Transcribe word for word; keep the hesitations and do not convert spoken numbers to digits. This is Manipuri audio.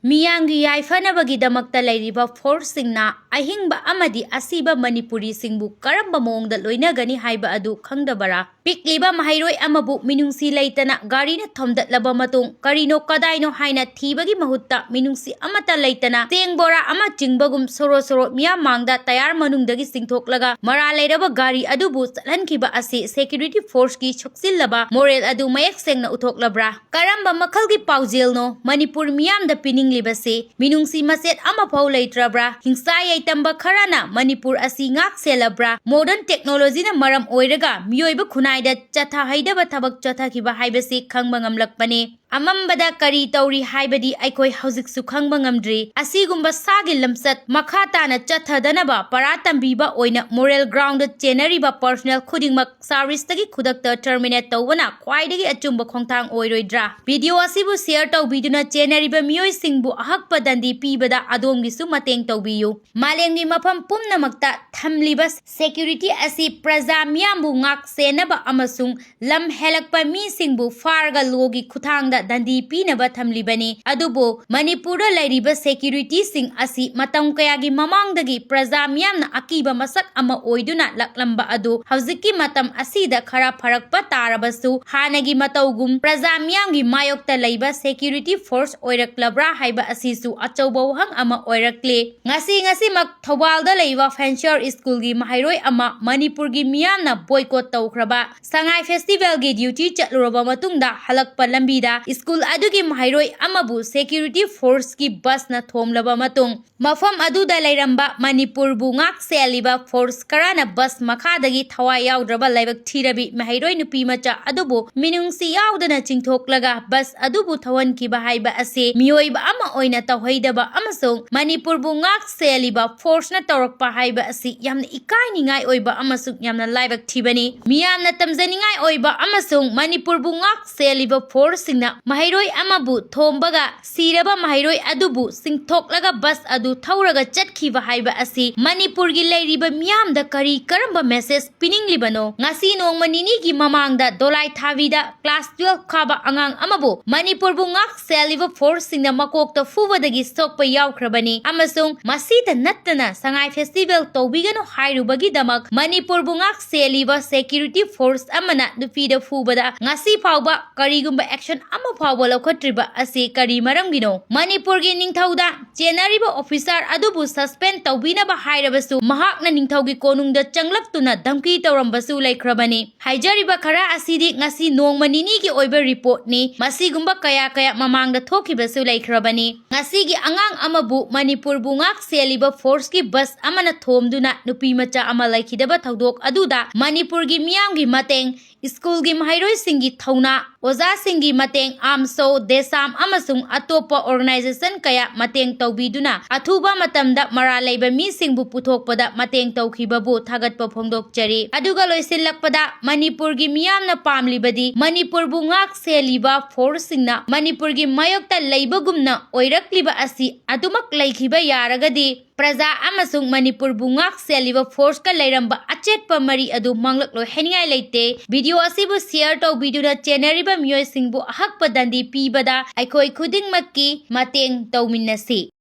ꯃꯤꯌꯥꯝꯒꯤ ꯌꯥꯏꯐꯅꯕꯒꯤꯗꯃꯛꯇ ꯂꯩꯔꯤꯕ ꯐꯣꯔꯁꯁꯤꯡꯅ ꯑꯍꯤꯡꯕ ꯑꯃꯗꯤ ꯑꯁꯤꯕ ꯃꯅꯤꯄꯨꯔꯤꯁꯤꯡꯕꯨ ꯀꯔꯝꯕ ꯃꯑꯣꯡꯗ ꯂꯣꯏꯅꯒꯅꯤ ꯍꯥꯏꯕ ꯑꯗꯨ ꯈꯪꯗꯕꯔꯥ? ꯄꯤꯛꯂꯤꯕ ꯃꯍꯩꯔꯣꯏ ꯑꯃꯕꯨ ꯃꯤꯅꯨꯡꯁꯤ ꯂꯩꯇꯅ ꯒꯥꯔꯤꯅ ꯊꯣꯝꯗꯠꯂꯕ ꯃꯇꯨꯡ ꯀꯔꯤꯅꯣ ꯀꯗꯥꯏꯅꯣ ꯍꯥꯏꯅ ꯊꯤꯕꯒꯤ ꯃꯍꯨꯠꯇ ꯃꯤꯅꯨꯡꯁꯤ ꯑꯃꯠꯇ ꯂꯩꯇꯅ ꯆꯦꯡ ꯕꯣꯔꯥ ꯑꯃ ꯆꯤꯡꯕꯒꯨꯝ ꯁꯣꯔꯣ ꯁꯣꯔꯣ ꯃꯤꯌꯥꯝ ꯃꯥꯡꯗ ꯇꯌꯥꯔ ꯃꯅꯨꯡꯗꯒꯤ ꯆꯤꯡꯊꯣꯛꯂꯒ ꯃꯔꯥꯜ ꯂꯩꯔꯕ ꯒꯥꯔꯤ ꯑꯗꯨꯕꯨ ꯆꯠꯍꯟꯈꯤꯕ ꯑꯁꯤ ꯁꯦꯀ꯭ꯌꯨꯔꯤꯇꯤ ꯐꯣꯔꯁꯀꯤ ꯁꯣꯛꯆꯤꯜꯂꯕ ꯃꯣꯔꯦꯜ ꯑꯗꯨ ꯃꯌꯦꯛ ꯁꯦꯡꯅ ꯎꯠꯊꯣꯛꯂꯕ꯭ꯔꯥ? ꯀꯔꯝꯕ ꯃꯈꯜꯒꯤ ꯄꯥꯎꯖꯦꯜꯅꯣ ꯃꯅꯤꯄꯨꯔ ꯃꯤꯌꯥꯝꯗ ꯄꯤꯅꯤꯡꯂꯤꯕꯁꯤ? ꯃꯤꯅꯨꯡꯁꯤ ꯃꯆꯦꯠ ꯑꯃꯐꯥꯎ ꯂꯩꯇ꯭ꯔꯕ꯭ꯔꯥ? ꯍꯤꯡꯁꯥ ꯌꯥꯏꯇꯝꯕ ꯈꯔꯅ ꯃꯅꯤꯄꯨꯔ ꯑꯁꯤ ꯉꯥꯛ ꯁꯦꯜꯂꯕ꯭ꯔꯥ? ꯃꯣꯗꯔꯟ ꯇꯦꯛꯅꯣꯂꯣꯖꯤꯅ ꯃꯔꯝ ꯑꯣꯏꯔꯒ ꯃꯤꯑꯣꯏꯕ ꯈꯨꯟꯅꯥꯏꯗ ꯆꯠꯊꯍꯩꯗꯕ ꯊꯕꯛ ꯆꯠꯊꯈꯤꯕ ꯍꯥꯏꯕꯁꯤ ꯈꯪꯕ ꯉꯝꯂꯛꯄꯅꯤ꯫ ꯑꯃꯝꯕꯗ ꯀꯔꯤ ꯇꯧꯔꯤ ꯍꯥꯏꯕꯗꯤ ꯑꯩꯈꯣꯏ ꯍꯧꯖꯤꯛꯁꯨ ꯈꯪꯕ ꯉꯝꯗ꯭ꯔꯤ꯫ ꯑꯁꯤꯒꯨꯝꯕ ꯁꯥꯒꯤ ꯂꯝꯆꯠ ꯃꯈꯥ ꯇꯥꯅ ꯆꯠꯊꯗꯅꯕ ꯄꯔꯥ ꯇꯝꯕꯤꯕ ꯑꯣꯏꯅ ꯃꯣꯔꯦꯜ ꯒ꯭ꯔꯥꯎꯟꯗ ꯆꯦꯟꯅꯔꯤꯕ ꯄꯔꯁꯣꯅꯦꯜ ꯈꯨꯗꯤꯡꯃꯛ ꯁꯥꯔꯚꯤꯁꯇꯒꯤ ꯈꯨꯗꯛꯇ ꯇꯔꯃꯤꯅꯦꯠ ꯇꯧꯕꯅ ꯈ꯭ꯋꯥꯏꯗꯒꯤ ꯑꯆꯨꯝꯕ ꯈꯣꯡꯊꯥꯡ ꯑꯣꯏꯔꯣꯏꯗ꯭ꯔꯥ? ꯚꯤꯗꯤꯑꯣ ꯑꯁꯤꯕꯨ ꯁꯤꯌꯔ ꯇꯧꯕꯤꯗꯨꯅ ꯆꯦꯟꯅꯔꯤꯕ ꯃꯤꯑꯣꯏꯁꯤꯡꯕꯨ ꯑꯍꯛꯄ ꯗꯟꯗꯤ ꯄꯤꯕꯗ ꯑꯗꯣꯝꯒꯤꯁꯨ ꯃꯇꯦꯡ ꯇꯧꯕꯤꯌꯨ꯫ ꯃꯥꯂꯦꯝꯒꯤ ꯃꯐꯝ ꯄꯨꯝꯅꯃꯛꯇ ꯊꯝꯂꯤꯕ ꯁꯦꯀ꯭ꯌꯨꯔꯤꯇꯤ ꯑꯁꯤ ꯄ꯭ꯔꯖꯥ ꯃꯤꯌꯥꯝꯕꯨ ꯉꯥꯛ ꯁꯦꯟꯅꯕ ꯑꯃꯁꯨꯡ ꯂꯝ ꯍꯦꯜꯂꯛꯄ ꯃꯤꯁꯤꯡꯕꯨ ꯐꯥꯔꯒ ꯂꯣꯒꯤ ꯈꯨꯠꯊꯥꯡꯗ ꯗꯟꯗꯤ ꯄꯤꯅꯕ ꯊꯝꯂꯤꯕꯅꯤ꯫ ꯑꯗꯨꯕꯨ ꯃꯅꯤꯄꯨꯔꯗ ꯂꯩꯔꯤꯕ ꯁꯦꯀ꯭ꯌꯨꯔꯤꯇꯤꯁꯤꯡ ꯑꯁꯤ ꯃꯇꯝ ꯀꯌꯥꯒꯤ ꯃꯃꯥꯡꯗꯒꯤ ꯄ꯭ꯔꯖꯥ ꯃꯤꯌꯥꯝꯅ ꯑꯀꯤꯕ ꯃꯁꯛ ꯑꯃ ꯑꯣꯏꯗꯨꯅ ꯂꯥꯛꯂꯝꯕ ꯑꯗꯨ ꯍꯧꯖꯤꯛꯀꯤ ꯃꯇꯝ ꯑꯁꯤꯗ ꯈꯔ ꯐꯔꯛꯄ ꯇꯥꯔꯕꯁꯨ ꯍꯥꯟꯅꯒꯤ ꯃꯇꯧꯒꯨꯝ ꯄ꯭ꯔꯖꯥ ꯃꯤꯌꯥꯝꯒꯤ ꯃꯥꯌꯣꯛꯇ ꯂꯩꯕ ꯁꯦꯀ꯭ꯌꯨꯔꯤꯇꯤ ꯐꯣꯔꯁ ꯑꯣꯏꯔꯛꯂꯕ꯭ꯔꯥ ꯍꯥꯏꯕ ꯑꯁꯤꯁꯨ ꯑꯆꯧꯕ ꯋꯥꯍꯪ ꯑꯃ ꯑꯣꯏꯔꯛꯂꯦ꯫ ꯉꯁꯤ ꯉꯁꯤꯃꯛ ꯊꯧꯕꯥꯜꯗ ꯂꯩꯕ ꯐꯦꯟꯁꯤꯌꯔ ꯁ꯭ꯀꯨꯜꯒꯤ ꯃꯍꯩꯔꯣꯏ ꯑꯃ ꯃꯅꯤꯄꯨꯔꯒꯤ ꯃꯤꯌꯥꯝꯅ ꯕꯣꯏꯀꯣꯠ ꯇꯧꯈ꯭ꯔꯕ ꯁꯉꯥꯏ ꯐꯦꯁꯇꯤꯚꯦꯜꯒꯤ ꯗ꯭ꯌꯨꯇꯤ ꯆꯠꯂꯨꯔꯕ ꯃꯇꯨꯡꯗ ꯍꯜꯂꯛꯄ ꯂꯝꯕꯤꯗ ꯁ꯭ꯀꯨꯜ ꯑꯗꯨꯒꯤ ꯃꯍꯩꯔꯣꯏ ꯑꯃꯕꯨ ꯁꯦꯀ꯭ꯌꯨꯔꯤꯇꯤ ꯐꯣꯔꯁꯀꯤ ꯕꯁꯅ ꯊꯣꯝꯂꯕ ꯃꯇꯨꯡ ꯃꯐꯝ ꯑꯗꯨꯗ ꯂꯩꯔꯝꯕ ꯃꯅꯤꯄꯨꯔꯕꯨ ꯉꯥꯛ ꯁꯦꯜꯂꯤꯕ ꯐꯣꯔꯁ ꯈꯔꯅ ꯕꯁ ꯃꯈꯥꯗꯒꯤ ꯊꯋꯥꯏ ꯌꯥꯎꯗ꯭ꯔꯕ ꯂꯥꯏꯕꯛ ꯊꯤꯔꯕꯤ ꯃꯍꯩꯔꯣꯏ ꯅꯨꯄꯤ ꯃꯆꯥ ꯑꯗꯨꯕꯨ ꯃꯤꯅꯨꯡꯁꯤ ꯌꯥꯎꯗꯅ ꯆꯤꯡꯊꯣꯛꯂꯒ ꯕꯁ ꯑꯗꯨꯕꯨ ꯊꯧꯍꯟꯈꯤꯕ ꯍꯥꯏꯕ ꯑꯁꯤ ꯃꯤꯑꯣꯏꯕ ꯑꯃ ꯑꯣꯏꯅ ꯇꯧꯍꯩꯗꯕ ꯑꯃꯁꯨꯡ ꯃꯅꯤꯄꯨꯔꯕꯨ ꯉꯥꯛ ꯁꯦꯜꯂꯤꯕ ꯐꯣꯔꯁꯅ ꯇꯧꯔꯛꯄ ꯍꯥꯏꯕ ꯑꯁꯤ ꯌꯥꯝꯅ ꯏꯀꯥꯏꯅꯤꯡꯉꯥꯏ ꯑꯣꯏꯕ ꯑꯃꯁꯨꯡ ꯌꯥꯝꯅ ꯂꯥꯏꯕꯛ ꯊꯤꯕꯅꯤ꯫ ꯃꯤꯌꯥꯝꯅ ꯇꯝꯖꯅꯤꯡꯉꯥꯏ ꯑꯣꯏꯕ ꯑꯃꯁꯨꯡ ꯃꯅꯤꯄꯨꯔꯕꯨ ꯉꯥꯛ ꯁꯦꯜꯂꯤꯕ ꯐꯣꯔꯁꯁꯤꯡꯅ ꯃꯍꯩꯔꯣꯏ ꯑꯃꯕꯨ ꯊꯣꯝꯕꯒ ꯁꯤꯔꯕ ꯃꯍꯩꯔꯣꯏ ꯑꯗꯨꯕꯨ ꯆꯤꯡꯊꯣꯛꯂꯒ ꯕꯁ ꯑꯗꯨ ꯊꯧꯔꯒ ꯆꯠꯈꯤꯕ ꯍꯥꯏꯕ ꯑꯁꯤ ꯃꯅꯤꯄꯨꯔꯒꯤ ꯂꯩꯔꯤꯕ ꯃꯤꯌꯥꯝꯗ ꯀꯔꯤ ꯀꯔꯝꯕ ꯃꯦꯁꯦꯖ ꯄꯤꯅꯤꯡꯂꯤꯕꯅꯣ? ꯉꯁꯤ ꯅꯣꯡꯃ ꯅꯤꯅꯤꯒꯤ ꯃꯃꯥꯡꯗ ꯗꯣꯂꯥꯏ ꯊꯥꯕꯤꯗ ꯀ꯭ꯂꯥꯁ ꯇꯨꯋꯦꯜꯐ ꯀꯥꯕ ꯑꯉꯥꯡ ꯑꯃꯕꯨ ꯃꯅꯤꯄꯨꯔꯕꯨ ꯉꯥꯛ ꯁꯦꯜꯂꯤꯕ ꯐꯣꯔꯁꯁꯤꯡꯅ ꯃꯀꯣꯛꯇ ꯐꯨꯕꯗꯒꯤ ꯁꯣꯛꯄ ꯌꯥꯎꯈ꯭ꯔꯕꯅꯤ ꯑꯃꯁꯨꯡ ꯃꯁꯤꯗ ꯅꯠꯇꯅ ꯁꯉꯥꯏ ꯐꯦꯁꯇꯤꯚꯦꯜ ꯇꯧꯕꯤꯒꯅꯨ ꯍꯥꯏꯔꯨꯕꯒꯤꯗꯃꯛ ꯃꯅꯤꯄꯨꯔꯕꯨ ꯉꯥꯛ ꯁꯦꯜꯂꯤꯕ ꯁꯦꯀ꯭ꯌꯨꯔꯤꯇꯤ ꯐꯣꯔꯁ ꯑꯃꯅ ꯅꯨꯄꯤꯗ ꯐꯨꯕꯗ ꯉꯁꯤ ꯐꯥꯎꯕ ꯀꯔꯤꯒꯨꯝꯕ ꯑꯦꯛꯁꯟ ꯑꯃ ꯐꯥꯎꯕ ꯂꯧꯈꯠꯇ꯭ꯔꯤꯕ ꯑꯁꯤ ꯀꯔꯤ ꯃꯔꯝꯒꯤꯅꯣ? ꯃꯅꯤꯄꯨꯔꯒꯤ ꯅꯤꯡꯊꯧꯗ ꯆꯦꯟꯅꯔꯤꯕ ꯑꯣꯐꯤꯁꯥꯔ ꯑꯗꯨꯕꯨ ꯁꯁꯄꯦꯟ ꯇꯧꯕꯤꯅꯕ ꯍꯥꯏꯔꯕꯁꯨ ꯃꯍꯥꯛꯅ ꯅꯤꯡꯊꯧꯒꯤ ꯀꯣꯅꯨꯡꯗ ꯆꯪꯂꯛꯇꯨꯅ ꯙꯝꯀꯤ ꯇꯧꯔꯝꯕꯁꯨ ꯂꯩꯈ꯭ꯔꯕꯅꯤ꯫ ꯍꯥꯏꯖꯔꯤꯕ ꯈꯔ ꯑꯁꯤꯗꯤ ꯉꯁꯤ ꯅꯣꯡꯃ ꯅꯤꯅꯤꯒꯤ ꯑꯣꯏꯕ ꯔꯤꯄꯣꯔꯠꯅꯤ꯫ ꯃꯁꯤꯒꯨꯝꯕ ꯀꯌꯥ ꯀꯌꯥ ꯃꯃꯥꯡꯗ ꯊꯣꯛꯈꯤꯕꯁꯨ ꯂꯩꯈ꯭ꯔꯕꯅꯤ꯫ ꯉꯁꯤꯒꯤ ꯑꯉꯥꯡ ꯑꯃꯕꯨ ꯃꯅꯤꯄꯨꯔꯕꯨ ꯉꯥꯛ ꯁꯦꯜꯂꯤꯕ ꯐꯣꯔꯁꯀꯤ ꯕꯁ ꯑꯃꯅ ꯊꯣꯝꯗꯨꯅ ꯅꯨꯄꯤ ꯃꯆꯥ ꯑꯃ ꯂꯩꯈꯤꯗꯕ ꯊꯧꯗꯣꯛ ꯑꯗꯨꯗ ꯃꯅꯤꯄꯨꯔꯒꯤ ꯃꯤꯌꯥꯝꯒꯤ ꯃꯇꯦꯡ, ꯁ꯭ꯀꯨꯜꯒꯤ ꯃꯍꯩꯔꯣꯏꯁꯤꯡꯒꯤ ꯊꯧꯅꯥ, ꯑꯣꯖꯥꯁꯤꯡꯒꯤ ꯃꯇꯦꯡ, ꯑꯥꯝꯁꯣ, ꯗꯦꯁꯥꯝ ꯑꯃꯁꯨꯡ ꯑꯇꯣꯞꯄ ꯑꯣꯔꯒꯅꯥꯏꯖꯦꯁꯟ ꯀꯌꯥ ꯃꯇꯦꯡ ꯇꯧꯕꯤꯗꯨꯅ ꯑꯊꯨꯕ ꯃꯇꯝꯗ ꯃꯔꯥꯜ ꯂꯩꯕ ꯃꯤꯁꯤꯡꯕꯨ ꯄꯨꯊꯣꯛꯄꯗ ꯃꯇꯦꯡ ꯇꯧꯈꯤꯕꯕꯨ ꯊꯥꯒꯠꯄ ꯐꯣꯡꯗꯣꯛꯆꯔꯤ꯫ ꯑꯗꯨꯒ ꯂꯣꯏꯁꯤꯜꯂꯛꯄꯗ ꯃꯅꯤꯄꯨꯔꯒꯤ ꯃꯤꯌꯥꯝꯅ ꯄꯥꯝꯂꯤꯕꯗꯤ ꯃꯅꯤꯄꯨꯔꯕꯨ ꯉꯥꯛ ꯁꯦꯜꯂꯤꯕ ꯐꯣꯔꯁꯁꯤꯡꯅ ꯃꯅꯤꯄꯨꯔꯒꯤ ꯃꯥꯌꯣꯛꯇ ꯂꯩꯕꯒꯨꯝꯅ ꯑꯣꯏꯔꯛꯂꯤꯕ ꯑꯁꯤ ꯑꯗꯨꯃꯛ ꯂꯩꯈꯤꯕ ꯌꯥꯔꯒꯗꯤ ꯄ꯭ꯔꯖꯥ ꯑꯃꯁꯨꯡ ꯃꯅꯤꯄꯨꯔꯕꯨ ꯉꯥꯛ ꯁꯦꯜꯂꯤꯕ ꯐꯣꯔꯁꯀ ꯂꯩꯔꯝꯕ ꯑꯆꯦꯠꯄ ꯃꯔꯤ ꯑꯗꯨ ꯃꯥꯡꯂꯛꯂꯣꯏ ꯍꯥꯏꯅꯤꯡꯉꯥꯏ ꯂꯩꯇꯦ꯫ ꯚꯤꯗꯤꯑꯣ ꯑꯁꯤꯕꯨ ꯁꯤꯌꯔ ꯇꯧꯕꯤꯗꯨꯅ ꯆꯦꯟꯅꯔꯤꯕ ꯃꯤꯑꯣꯏꯁꯤꯡꯕꯨ ꯑꯍꯛꯄ ꯗꯟꯗꯤ ꯄꯤꯕꯗ ꯑꯩꯈꯣꯏ ꯈꯨꯗꯤꯡꯃꯛꯀꯤ ꯃꯇꯦꯡ ꯇꯧꯃꯤꯟꯅꯁꯤ꯫